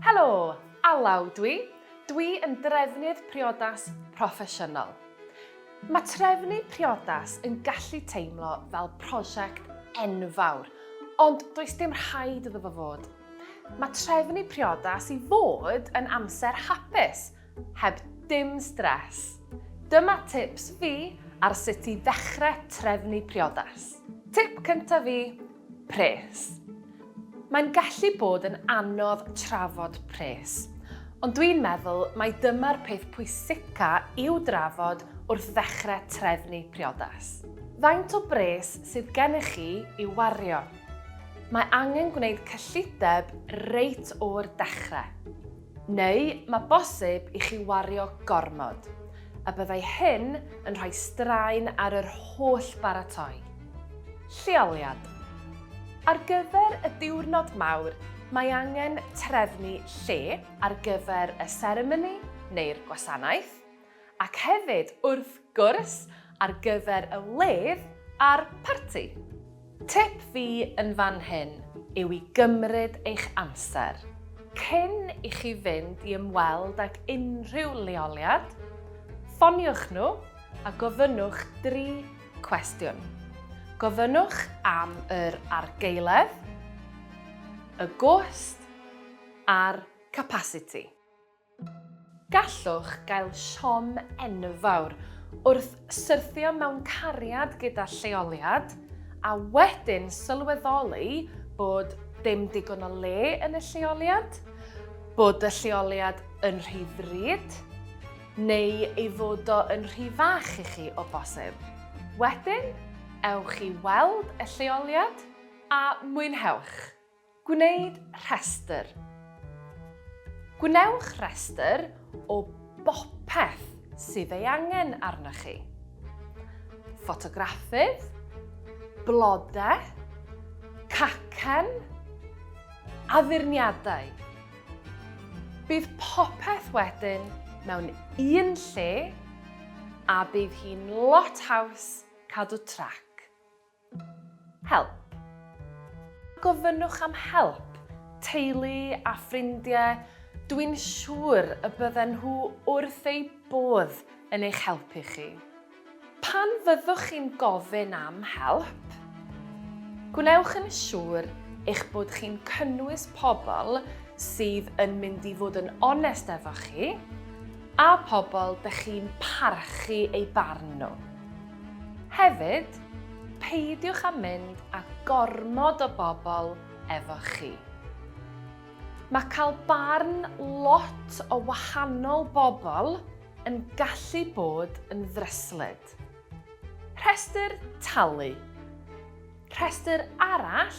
Helo, Alaw dwi. Dwi yn drefnydd priodas proffesiynol. Mae trefnu priodas yn gallu teimlo fel prosiect enfawr, ond does dim rhaid iddo fo fod. Mae trefnu priodas i fod yn amser hapus, heb dim stress. Dyma tips fi ar sut i ddechrau trefnu priodas. Tip cyntaf fi, pres. Mae'n gallu bod yn anodd trafod pres, ond dwi'n meddwl mai dyma'r peth pwysica i'w drafod wrth ddechrau trefnu priodas. Faint o bres sydd gennych chi i'w wario? Mae angen gwneud cyllideb reit o'r dechrau. Neu mae bosib i chi wario gormod, a byddai hyn yn rhoi straen ar yr holl baratoi. Lleoliad. Ar gyfer y diwrnod mawr, mae angen trefnu lle ar gyfer y seremoni neu'r gwasanaeth, Ac hefyd, wrth gwrs, ar gyfer y wledd a'r parti. Tip fi yn fan hyn yw i gymryd eich amser. Cyn i chi fynd i ymweld ag unrhyw leoliad, ffoniwch nhw a gofynnwch dri cwestiwn. Gofynnwch am yr argaeledd, y gost a'r capasiti. Gallwch gael siom enfawr wrth syrthio mewn cariad gyda lleoliad a wedyn sylweddoli bod dim digon o le yn y lleoliad, bod y lleoliad yn rhy ddrud, neu ei fod o yn rhy fach i chi o bosib. Wedyn, ewch i weld y lleoliad a mwynhewch! Gwneud rhestr. Gwnewch rhestr o bopeth sydd ei angen arnoch chi. Ffotograffydd, blodau, cacen, addurniadau. Bydd popeth wedyn mewn un lle a bydd hi'n lot haws cadw trac. Help. Gofynnwch am help, teulu a ffrindiau, dwi'n siŵr y bydden nhw wrth eu bodd yn eich helpu chi. Pan fyddwch chi'n gofyn am help, gwnewch yn siŵr eich bod chi'n cynnwys pobl sydd yn mynd i fod yn onest efo chi a pobl dych chi'n parchu eu barn nhw. Hefyd, peidiwch â mynd â gormod o bobl efo chi. Mae cael barn lot o wahanol bobl yn gallu bod yn ddryslyd. Rhestr talu. Rhestr arall,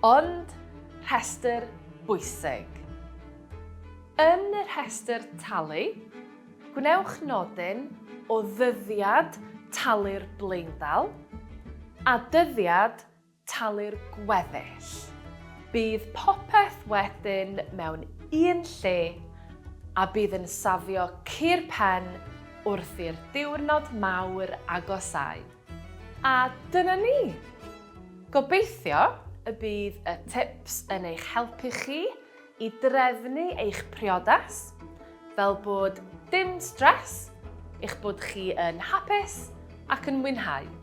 ond rhestr bwysig. Yn y rhestr talu, gwnewch nodyn o ddyddiad talu'r blaendal a dyddiad talu'r gweddill. Bydd popeth wedyn mewn un lle a bydd yn safio cur pen wrth i'r diwrnod mawr agosáu. A dyna ni! Gobeithio y bydd y tips yn eich helpu chi i drefnu eich priodas fel bod dim stress, eich bod chi yn hapus ac yn mwynhau.